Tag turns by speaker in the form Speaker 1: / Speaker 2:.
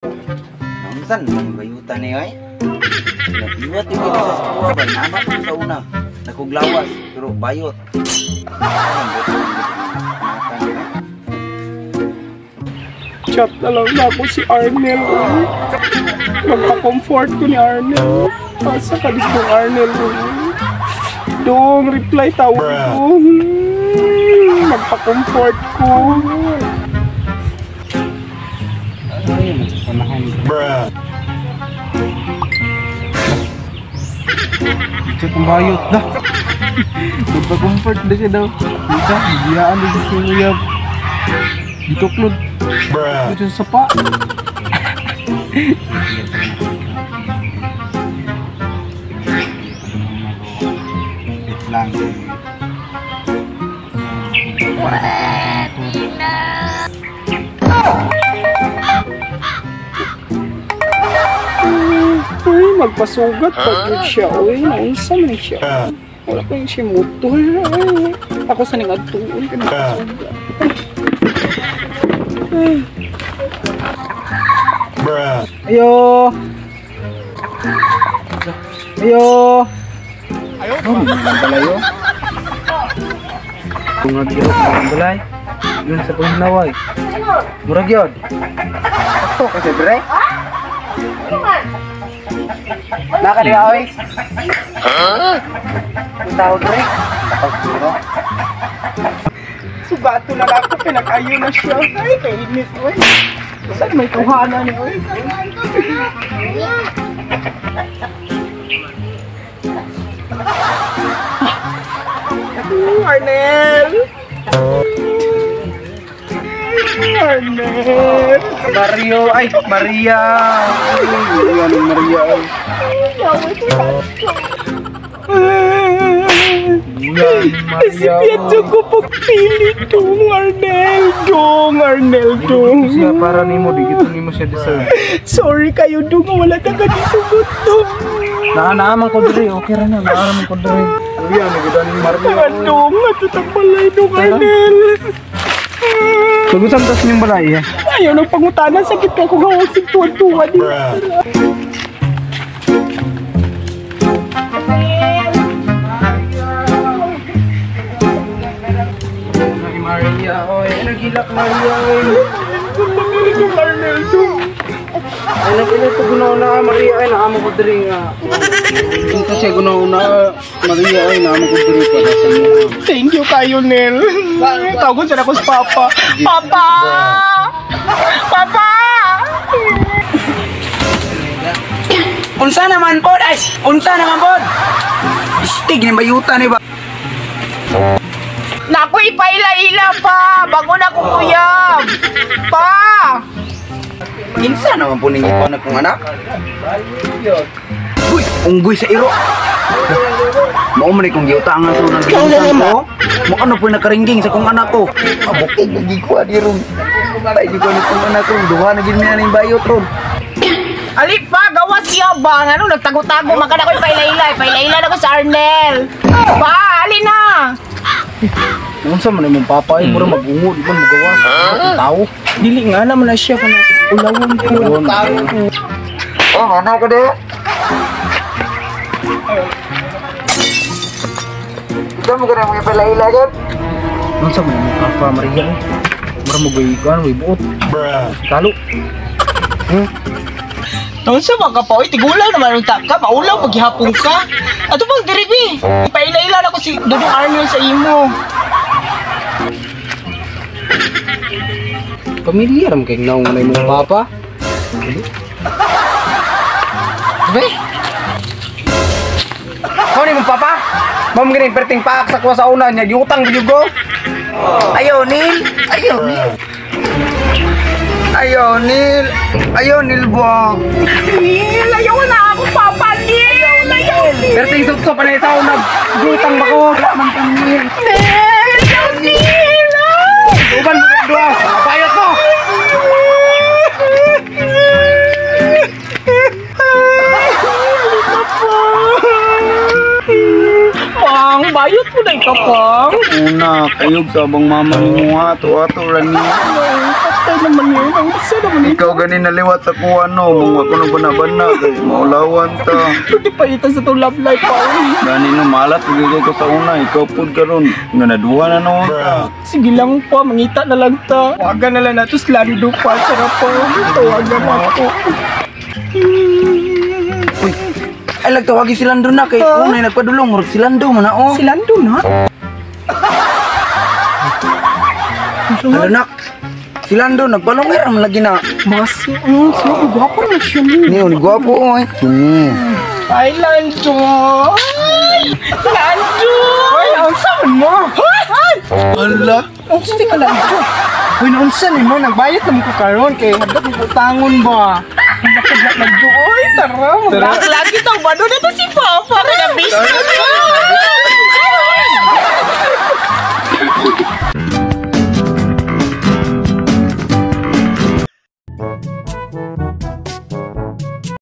Speaker 1: Unsan man bayutan ni ay? Nag-iwat yung kita sa kuha ba? Nama ko sa una. Nakuglawas, pero bayot.
Speaker 2: Chat na lang na ako si Arnel. Magpa-comfort ko ni Arnel. Asa ka dis kong Arnel. Dong, reply tawag ko. Magpa-comfort ko.
Speaker 1: Bruh. Chat ang bayot dah. Magpa-comfort na siya daw. Dito, biyaan na siya sumuyab. Dituklod. Bruh. Dito sa sapa. Wait lang.
Speaker 2: Uy, magpasugat pa yun siya. Uy, naunsa man siya. Wala ko yung siya motor. Ay, ako sa ning adtuon ka nagpasugat.
Speaker 1: Ayo. Ayo. Ayo. Oh, balayo. Kung nagyot ang balay. Yun sa panghinaway. Murag yun. Ato kasi bre. Naka diha oy. Huh? Ang tawag bre.
Speaker 2: Sugato na lang ako pinakayo na siya. Ay, kainit oy. Saan may tuhanan ni oy? Arnel! Arnel!
Speaker 1: Mario! Ay! Maria! Ay, Maria! Ay.
Speaker 2: Si Pietro ko pagpili dong, Arnel! Dong, Arnel, dong!
Speaker 1: Siya para nimo, di gito nimo siya deserve.
Speaker 2: Sorry kayo, dong. Wala ka kadisugot, dong.
Speaker 1: Naanaaman ko diri, okay ra na. Naanaaman ko diri. Maria, nagita ni Maria.
Speaker 2: Dong, natutang balay, dong, Arnel.
Speaker 1: Tugusan tas ning balay.
Speaker 2: Ayaw nang pangutana, sakit ka kung hawag sig tuwan-tuwan.
Speaker 1: Maria, oy, nagilak Maria, oy.
Speaker 2: Pamili ko Arnel to.
Speaker 1: Ay nagilak to gunaw na Maria, ay naamo ko diri nga. Ito siya gunaw na Maria, ay naamo ko diri para sa inyo.
Speaker 2: Thank you kayo, Nel. Tawagon sa ako sa Papa. Papa! Papa!
Speaker 1: Unsa naman pod? Ay, unsa naman pod? Istig ni bayutan ni ba?
Speaker 2: Naku, ipaila-ila pa! Bago na ko kuyab! Pa!
Speaker 1: Kinsa naman po ninyo pa na kong anak? Uy! Unggoy sa iro! Mao man kong giutangan sa unang giutangan ko. Mao ano po nakaringging sa kong anak ko. Mabukig na gikuha di ron. Ay, di ko na kong anak ron. Duha na gin niya na yung bayot ron.
Speaker 2: Ali pa! Gawas siya ba? Ano, nagtago-tago. Maka na ko ipaila-ila. Ipaila-ila na ko sa Arnel. Pa! Ali na!
Speaker 1: Unsa man imong papa ay mura magungo di man magawas ang tao.
Speaker 2: Dili nga naman na siya kana ulawon ko.
Speaker 1: Oh, ana ka de. Ikaw mo kana mga palaila gud. Unsa man imong papa Maria ay? Mura mo kan way buot. Talo.
Speaker 2: Unsa man ka pa oy, tigulang naman unta ka, maulaw paghihapon ka. Ato bang diri bi? Ipaila-ila na ko si Dudong Arnel sa imo.
Speaker 1: Pamilyar man kay naong na imong papa. Be? Ko ni imong papa? Mao man gani perting paak sa kuha sa una niya giutang gyud ko. Ayo Nil, ayo Nil. Ayo Nil, ayo Nil buok.
Speaker 2: Nil, ayaw na ako papa Nil. Ayaw Nil.
Speaker 1: Perting sutso pa na sa una giutang ba ko? Wala man kang Nil.
Speaker 2: Nil, ayaw Nil.
Speaker 1: Uban mo kang duha. Bayot mo.
Speaker 2: Pang, bayot mo na ikaw, Pang.
Speaker 1: Una, kayog sa abang mama nimo ha. Tuwa-tuwa niya.
Speaker 2: Patay naman yun. Naunsa naman yun.
Speaker 1: Ikaw gani naliwat sa kuha no, mong ako nang bana-bana kay maulawan ta.
Speaker 2: Pwede pa ita sa tong love life pa, uy.
Speaker 1: Gani no malat gyud ko sa una, ikaw pud karon nga naduha na no ta.
Speaker 2: Sige lang pa, mangita na lang ta. Tawagan na lang nato si Lando pa. Tara pa, tawagan na ako.
Speaker 1: Uy. Ay lagtawagi si Lando na kay unay nagpadulong murag si Lando man na oh.
Speaker 2: Si Lando na?
Speaker 1: Ano nak? Si Lando nagbalong man lagi na.
Speaker 2: Mas, siya, gwapo na siya mo.
Speaker 1: Niyo ni gwapo oy. Kini.
Speaker 2: Ay, Lando! Ay! Lando! Ay, naunsa man mo? Ay!
Speaker 1: Ala.
Speaker 2: Unsa di ka, Lando? Uy, naunsa ni mo? Nagbayad naman ko karon kay hadlok mo utangon ba? Nakadlak Lando. Uy, tara. Lagi tang bano na to si Papa. Kaya business.